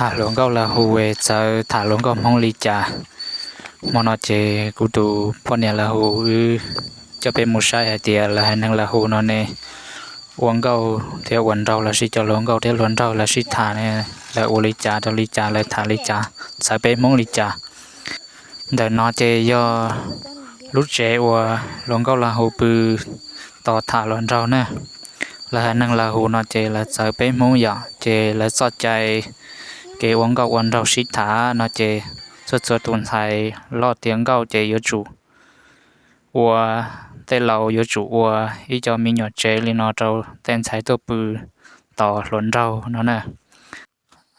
Tham hluas nkauj Las Hus es txawv tham hluas nkauj Hmoob li cas? Hmo no ces kuv tus poj niam Las Hus wb coj peb mus saib hais tias lawv haiv neeg Las Hus no ne ua nkauj thiab ua nraug lossis cov hluas nkauj thiab hluas nraug lawv sib tham ne, lawv ua li cas rau li cas, lawv tham li cas, txawv peb Hmoob li cas. Ntawm no ces yog lub tsev uas hluas nkauj Las Hus pw tos tham hluas nraug na. Lawv haiv neeg Las Hus no ces lawv txawv peb Hmoob yom, ces lawv txoj cai kev ua nkauj ua nraug sib tham no ces txhua txhua tus ntxhais loj tiav nkauj ces yuav tsum ua, tej laus yuav tsum ua ib co me nyuam tsev li no rau tej ntxhais tuaj pw tos hluas nraug no na.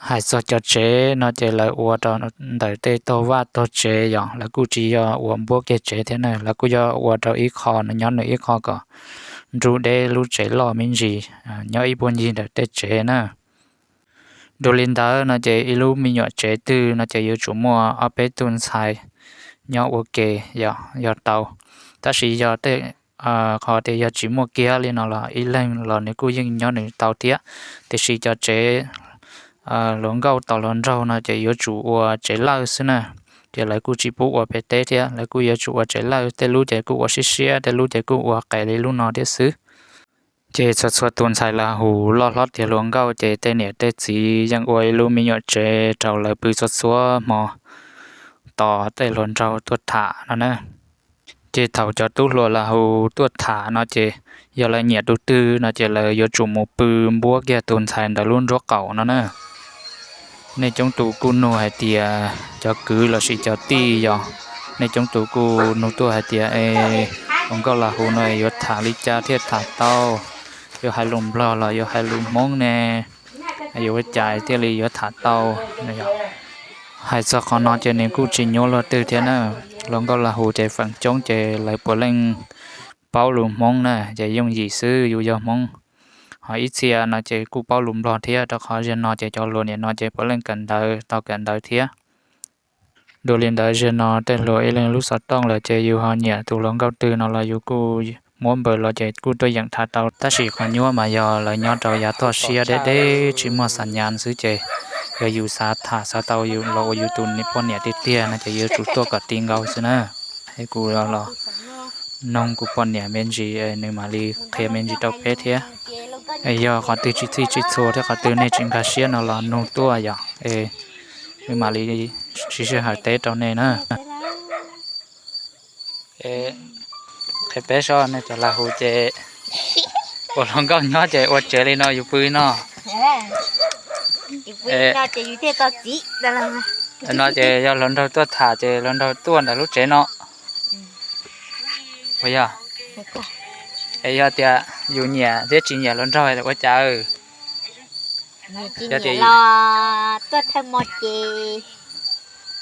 Hais txog cov tsev no ces lawv ua rau ntawm tej tog vaj tog tsev yom, lawv kuj tsis yog ua npuab kiag tsev thiab na, lawv kuj yog ua rau ib qho no nyob nws ib qho kom nrug deb lub tsev loj me ntsis, nyob ib puag ncig ntawm tej tsev na. Dua li ntawd no ces ib lub me nyuam tsev twg no ces yuav tsum muaj ob peb tug ntxhais nyob ua ke yog tau. Tab sis yog tej, qhov tias yog tsis muaj kiag li no los ib leeg los nws kuj yeej nyob nws tau thiab. Tiam sis cov tsev hluas nkauj tos hluas nraug no ces yuav tsum ua tsev lawj xwb na. Ces lawv kuj tsis pub ua pem teb thiab, lawv kuj yuav tsum ua tsev lawj, tej lub ces kuj ua siab siab, tej lub ces kuj ua qes li lub no thiab xwb. Ces txhua txhua tus ntxhais Las Hus loj hlob tiav hluas nkauj ces tej niam tej txiv yeej ua ib lub me nyuam tsev rau lawv pw txhua txhua hmo tos tej hluas nraug tuaj tham no na. Ces thaum cov tub hluas Las Hus tuaj tham no ces yog lawv nyiam tus twg no ces lawv yuav tsum mus pw npuab kiag tus ntxhais ntawd lub nraub qaum no na. Nej coob tus kuj nug hais tias cov kwv lossis cov tij yog, nej coob tus kuj nug tuaj hais tias, hluas nkauj Las Hus no yuav tham li cas thiaj tham tau, yuav hais lus Nplog los yuav hais lus Hmoob ne, yuav ua cas thiaj li yuav tham tau? Hais txog qhov no ces nws kuj tsis nyuaj luaj twg thiab na. Hluas nkauj Las Hus ces feem coob ces lawv puav leej paub lus Hmoob na, ces yooj yim xwb, yus yog Hmoob. Ho ib txhia no ces kuj paub lus Nplog thiab, rau qhov zaum no ces cov hluas nim no ces puav leej kawm ntawv, tau kawm ntawv thiab. Dua li ntawd zaum no tej hluas ib leeg lub xov tooj lawm ces yus ho nyiam tus hluas nkauj twg no los yus kuj muab npawb los ces kuj tuaj yeem tham tau. Tab sis qhov nyuaj mas yog lawv nyob rau yav toj siab deb deb tsis muaj xa nyas xwb ces yog yus xav tham xav tau yus los ua yus tus poj niam tiag tiag no ces yuav tsum tuaj kom ti nkaus xwb na. Es kuv los noog kuv poj niam me ntsis nws mam li qhia me ntsis rau peb thiab. Es yog qhov twg tsis txhij tsis txhua thiab qhov twg nej tsis nkag siab no los nug tuaj yom, es wb mam li sib sij hawm teb rau nej na. Qhia peb sob, nej cov Las Hus ces ua hluas nkauj nyob ces ua tsev li no yus pw no. No ces yog hluas nraug tuaj tham ces hluas nraug tuaj ntawm lub tsev no. Puas yog? Es yog tias yus nyiam thiab tsis nyiam hluas nraug ua cas? Yog tias los tuaj thawj mo ces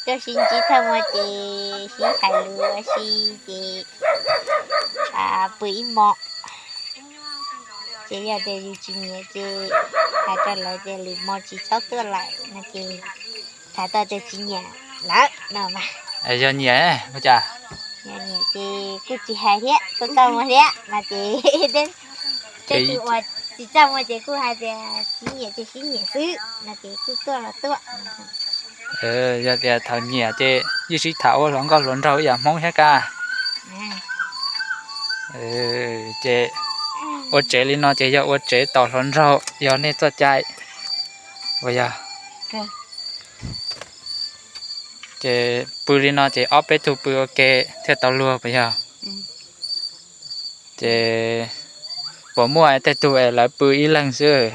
tuaj sib ntsib thawj mo ces sib hais lus ua si ces pw ib hmo. Ces yog tias yus tsis nyiam ces hais rau lawv tias lwm hmo tsis txhob tuaj lawm no ces thov txim tias tsis nyiam lawm no mas. Yog nyiam ua cas? Yog nyiam ces kuj tsis hais thiab, tuaj txaj muag thiab no ces tej tug uas tsis txaj muag ces kuj hais tias tsis nyiam ces sib nyiam xwb no ces kuj tuaj los tuaj. Yog tias thaum nyiam ces yeej sib tham ua hluas nkauj hluas nraug ib yam Hmoob thiab kaj. Ces ua tsev li no ces yog ua tsev tos hluas nraug yog nej txoj cai uas yog. Ces pw li no ces ob peb tug pw ua ke thiaj tau luag puas yog? Ces puas muaj tej tug es lawv pw ib leeg xwb?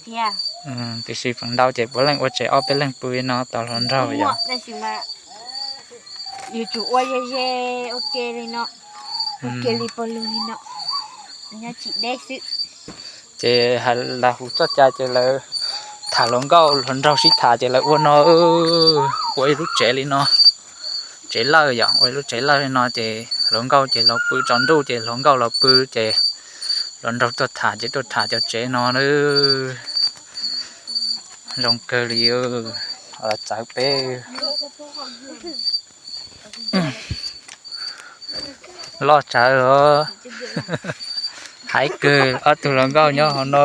Tiam sis feem ntau ces puav leej ua tsev ob peb leeg pw li no tos hluas nraug yom. Yuav tsum ua ze ze ua ke li no, ua ke li pag lug li no, nyob tsis deb xwb. Ces hais Las Hus txoj cai ces lawv tham hluas nkauj hluas nraug sib tham ces lawv ua no, ua ib lub tsev li no, tsev lawj yom, ua ib lub tsev lawj li no ces hluas nkauj ces los pw tsaus ntuj ces hluas nkauj los pw ces hluas nraug tuaj tham ces tuaj tham cov tsev no. Zoo kawg li, txawv peb. Loj tsawv os. Hais kawg ob tug hluas nkauj nyob hauv no.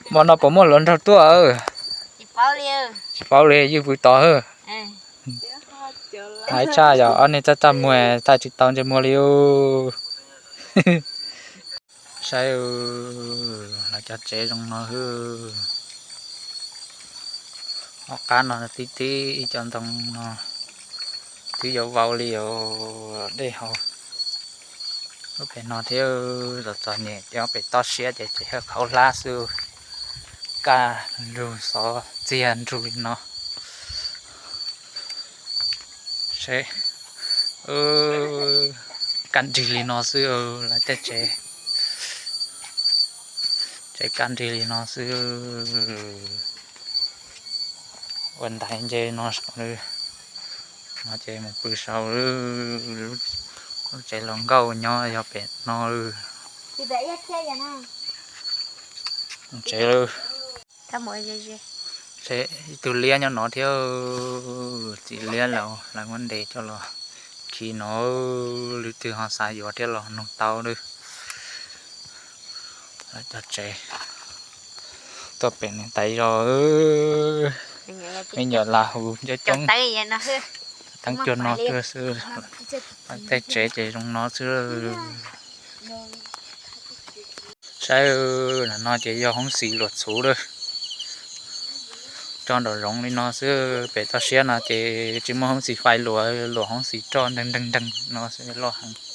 Hmo no puas muaj hluas nraug tuaj? Tsis paub li, ywj pw tos. Hais tshaj yog ob niag txaj txaj muag txaj tsis tau ntsej muag li. Saib, lawv cov tsev zoo no. Ob qab no tib tib ib co ntoo no twb yuav vau li os, dej haus. Lub pem no thiab, txom txom nyem, ces ob pem toj siab ces tsev yog qhov hlab xwb, kaj lug xov txiag nrug li no. Kaj nrig li no xwb, lawv tej tsev, tsev kaj nrig li no xwb. Ua ntaiv nce no saud, no ces mus pw saud. Lub tsev hluas nkauj nyob yog pem no. Tsev, ib tug liab nyob no thiab, txiv liab lawv muab ntes coj los khi no, leej twg ho xav yuav thiab los nug tau lawm. Lawv cov tsev tuaj pem niam tais zos, me nyuam las hu coob coob. Teeb cuag no tuaj xwb, tej tsev ces zoo no xwb. Saib, no ces yog hoob xis luam txhuv lawm, tso nraum zoov li no xwb. Pem toj siab no ces tsis muaj hoob xis fais luam, luam hoob xis roj nteeg nteeg nteeg no xwb, loj heev.